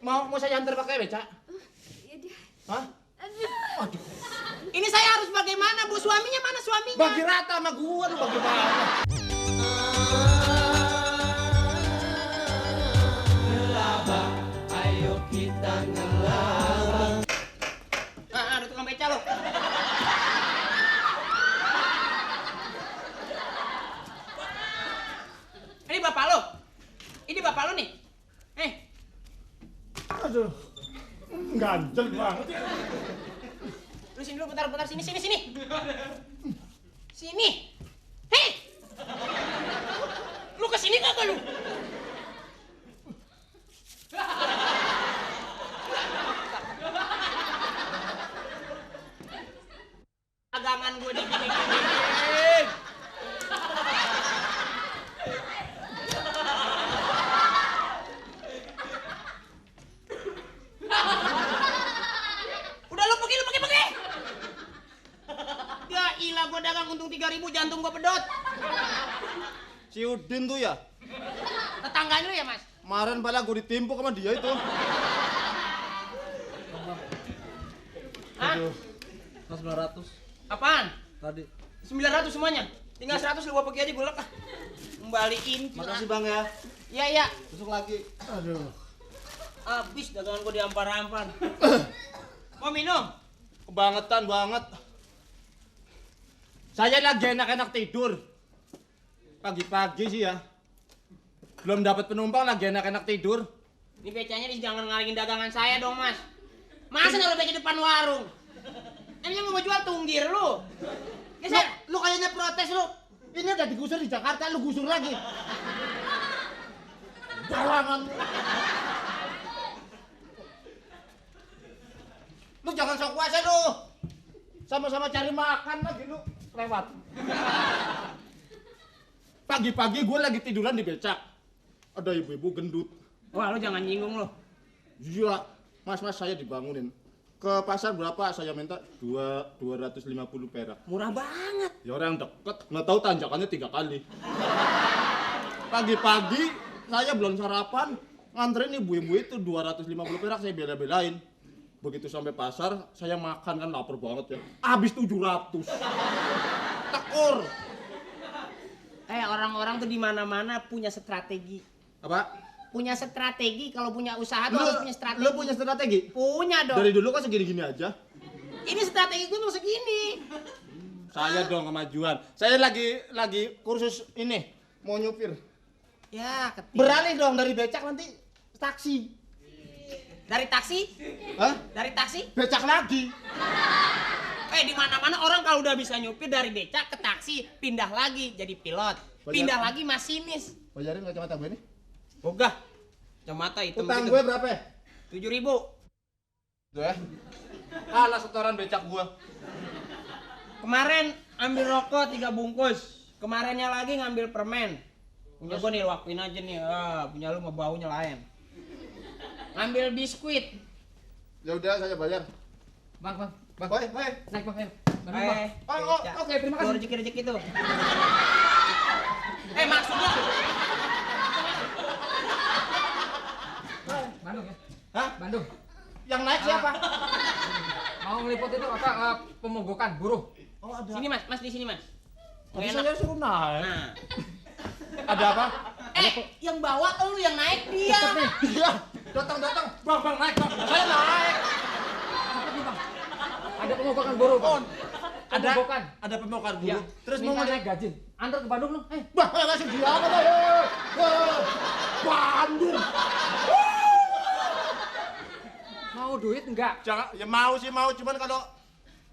Mau saya antar pakai beca? Iya dia. Hah? Aduh. Ini saya harus bagaimana, Bu? Suaminya mana suaminya? Bagi rata sama gua lu bagaimana? Ngelabah, ayo kita ngelabah. Ada tukang beca lo. Ini bapak lo. Ini bapak lo nih. Aduh. Ganjel banget. Lu sini dulu bentar, sini. Sini. Hei. Lu kesini kagak lu? Dagangan gue digini-giniin. Udah lu pergi. Ya ilah, gue dagang untung 3.000, jantung gue pedot. Si Udin tuh ya? Tetangganya lu ya, Mas? Kemarin pala gue ditimpuk sama dia itu. Hah? Aduh. Mas 900 Apaan? tadi. 900 semuanya. Tinggal 100 lu gua pergi aja gue lek. Kembaliin. Makasih Bang ya. Iya. Besok lagi. Aduh. Habis dagangan gua diampar-ampar. Mau minum? Kebangetan banget. Saya lagi enak-enak tidur. Pagi-pagi sih ya. Belum dapat penumpang lagi enak-enak tidur. Ini becanya jangan ngalingin dagangan saya dong, Mas. Masa naruh beca depan warung? Emangnya mau jual tunggir lu? Lu kayaknya protes lu. Ini udah digusur di Jakarta, lu gusur lagi. Barangan. Lu jangan sok kuasa lu. Sama-sama cari makan lagi lu. Lewat. Pagi-pagi gue lagi tiduran di becak. Ada ibu-ibu gendut. Wah, lu jangan nyinggung lu. Iya, mas saya dibangunin. Ke pasar berapa? Saya minta 250 perak. Murah banget. Ya orang deket, nggak tahu tanjakannya 3 kali. Pagi-pagi saya belum sarapan, nganterin ibu-ibu itu 250 perak saya bela-belain. Begitu sampai pasar, saya makan kan lapar banget ya. Habis 700. Tekor. Orang-orang tuh di mana-mana punya strategi. Apa? Punya strategi, kalau punya usaha tuh harus punya strategi. Lu punya strategi? Punya dong. Dari dulu kan segini-gini aja. Ini strategi gue mau segini. Saya dong kemajuan. Saya lagi kursus ini, mau nyupir. Ya, ketik. Beralih dong dari becak nanti taksi. Dari taksi? Hah? Dari taksi? Becak lagi. Di mana-mana orang kalau udah bisa nyupir dari becak ke taksi, pindah lagi jadi pilot. Pindah lagi masinis. Bayarin kacamata gue nih. Ogah. Kacamata hitam Utang begitu. gue berapa ya? 7.000. Tuh ya. Kalah setoran becak gue. Kemarin ambil rokok 3 bungkus. Kemarinnya lagi ngambil permen. Punya gue nih, lakuin aja nih. Punya lu mah baunya lain. Ngambil biskuit. Ya udah saya bayar. Bang. Baik. Naik Bang, ayo. Oke, terima kasih. Rezeki tuh. Maksudnya Bandung ya? Hah? Bandung. Yang naik siapa? Mau ngeliput itu apa pemogokan buruh. Oh, ada. sini Mas di sini Mas. Tadi Nggak enak. saya suruh naik. Nah. Ada apa? Yang bawa lu yang naik dia. Iya. Datang. Bang, naik, Bang. Saya naik. Apa nih Bang? Ada pemogokan buruh Bang. Pemogokan. Ada pemogokan Iya. buruh. Terus Minta mau naik gaji. Antar ke Bandung lu. Bah, langsung dia apa tuh? Bandung. Mau duit enggak? Jangan, ya mau sih mau, cuman kalau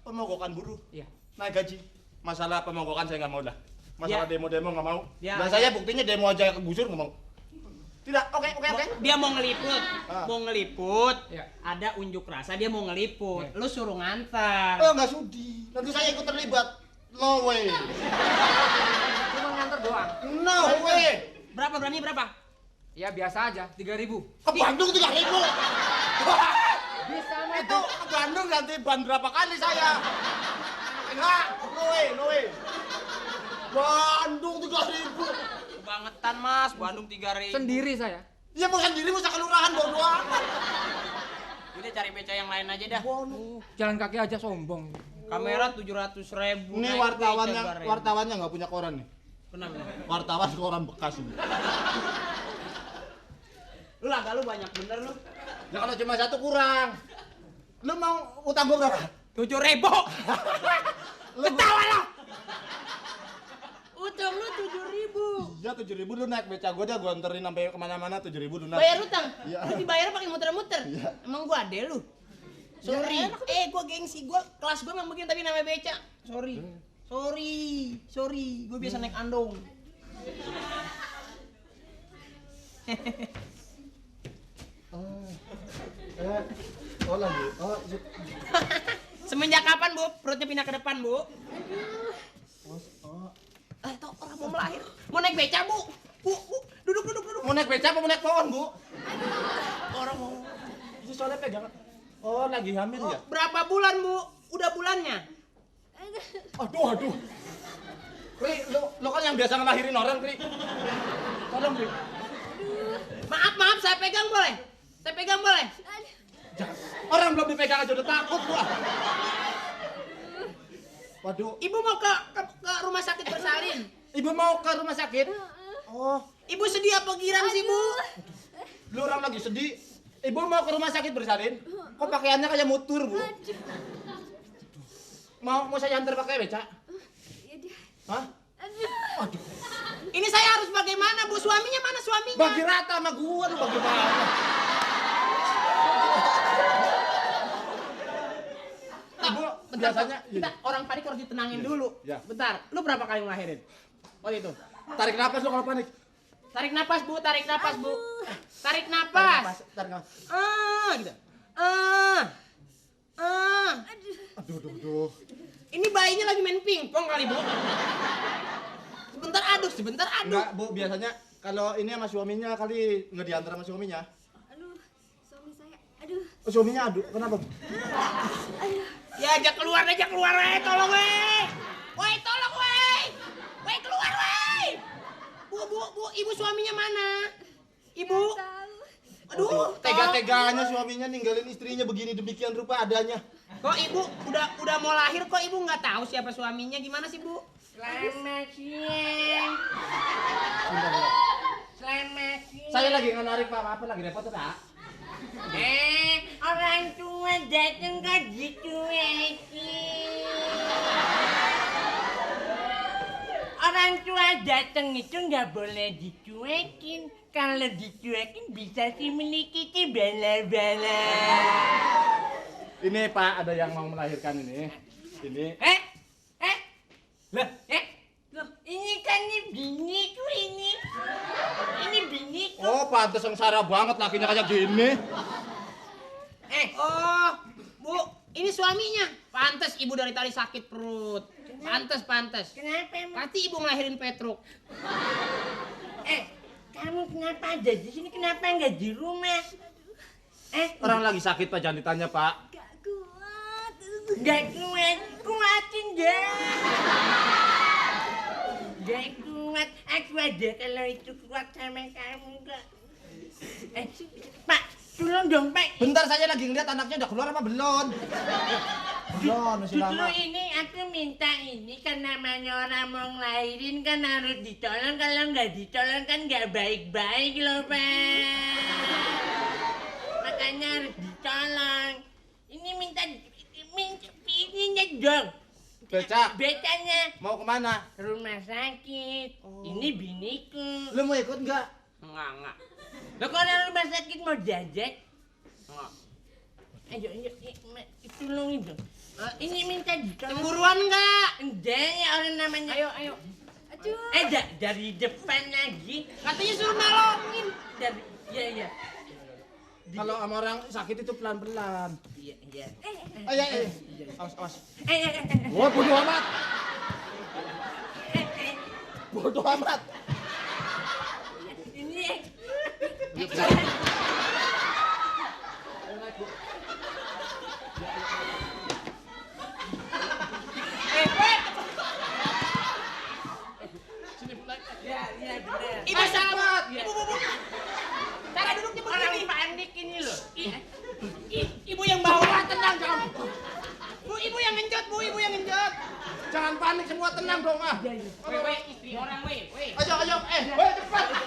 pemogokan buruh Iya. naik gaji. Masalah pemogokan saya nggak mau dah. Masalah Ya. demo-demo nggak mau. Ya. Dan saya buktinya demo aja kegusur nggak mau. Tidak, oke. Dia mau ngeliput. Ah. Iya. Ada unjuk rasa dia mau ngeliput. Iya. Lu suruh ngantar. Oh nggak sudi. Nanti saya ikut terlibat. No way. Cuma nganter doang. No way. Berapa? Ya biasa aja, 3.000. Ke Bandung 3.000. Bisa mah Itu ke Bandung ganti ban berapa kali saya? Enggak, no way. Bandung 3.000. Kebangetan Mas, Bandung 3.000. sendiri saya. Ya mau sendiri, mau kelurahan bodo amat. beca yang lain aja dah. Jalan kaki aja sombong. Kamera 700.000. Ini wartawannya nggak punya koran nih. Kenapa? Wartawan koran bekas ini. Lu laga lu banyak bener lu. Ya kalau cuma satu kurang. Lu mau utang gua berapa? 7.000. Ketawa lo. Utang lu 7.000. Ya 7.000 lu naik beca gua dah, gua anterin sampai kemana-mana 7.000 lu naik. Bayar utang? Iya. Lu dibayar pakai muter-muter? Iya. Emang gua ade lu? Sorry. Gua gengsi, gua kelas gua memang begini tapi namanya beca. Sorry. Sorry. Gua biasa naik andong. Oh lagi. Oh, Semenjak kapan, Bu? Perutnya pindah ke depan, Bu? Tuh orang mau melahir. Mau naik beca, Bu. Bu, duduk. mau naik beca apa mau naik pohon, Bu? Orang mau. Itu soalnya pegangan. Oh, lagi hamil ya? Berapa bulan, Bu? Udah bulannya? Aduh. Kri, lo kan yang biasa ngelahirin orang, Kri. Tolong, Kri. Maaf, saya pegang boleh? Jangan. Orang belum dipegang aja udah takut, gua. Waduh. Ibu mau ke rumah sakit bersalin. Ibu mau ke rumah sakit? Oh, Ibu sedih apa giram sih, Bu? lu orang lagi sedih. Ibu mau ke rumah sakit bersalin? Kok pakaiannya kayak mutur, Bu? Mau saya antar pakai beca? Ya dia. Hah? Aduh. Ini saya harus bagaimana, Bu? Suaminya mana suaminya? Bagi rata sama gua lu bagaimana? Ibu biasanya Bentar, orang panik harus ditenangin dulu. Ya. Bentar, lu berapa kali ngelahirin? Oh itu. tarik napas lu kalau panik. Tarik napas, Bu. Tarik napas. Tarik Napas. napas. Gitu. Aduh. Ini bayinya lagi main pingpong kali, Bu. Sebentar aduk. Enggak, Bu, biasanya kalau ini sama suaminya kali nggak diantar sama suaminya. Aduh, suami saya. Aduh. Oh, suaminya aduh, kenapa? Ya, ajak keluar, weh. Tolong, weh. Woi, tolong, weh. Weh, keluar, weh. Bu, ibu suaminya mana? Ibu. Tahu. Aduh, Tega-teganya suaminya ninggalin istrinya begini demikian rupa adanya. Kok ibu udah mau lahir kok ibu nggak tahu siapa suaminya? Gimana sih, Bu? Selamat siang. Saya lagi narik Pak, apa lagi repot Pak? Orang tua datang ke dicuekin. Orang tua datang itu nggak boleh dicuekin. Kalau dicuekin bisa sih memiliki bala-bala. Ini Pak, ada yang mau melahirkan ini. Ini. Loh, ini kan biniku ini. Ini biniku. Oh, pantas sengsara banget lakinya kayak gini. Oh, Bu, ini suaminya. Pantes ibu dari tadi sakit perut. Pantes. Kenapa emang? Pasti ibu ngelahirin Petruk. Kamu kenapa ada di sini? Kenapa nggak di rumah? Orang lagi sakit Pak, jangan ditanya Pak. Gak kuat. Nggak kuatin deh. Nggak kuat. Aku ada kalau itu kuat sama kamu nggak. Pak, tolong dong Pak. Bentar, saya lagi ngeliat anaknya udah keluar apa belum? Belum, masih Justru lama. ini aku minta ini kan namanya orang mau ngelahirin kan harus ditolong. Kalau nggak ditolong kan nggak baik-baik loh Pak. Makanya harus ditolong. Ini minta ininya dong. Becanya Mau kemana? rumah sakit. Ini biniku. Lu mau ikut nggak? Enggak. Lo kalau rumah sakit mau jajak? Enggak. Ayo, tolongin dong. Ini minta ditolong. Cemburuan enggak? Enggak ya orang namanya. Ayo. Aduh. Dari depan lagi. Katanya suruh nolongin. Dari, iya. Kalau sama orang sakit itu pelan-pelan. Iya. Ayo. Awas. Eh. Wah, bodoh amat. Bodoh amat. Ini. Iya benar. Ibu salah. Bu. Cara duduknya Orang begini. panik ini loh. Ibu yang bawa gua tenang dong ah. Weh, istri orang weh. Ayo, cepat.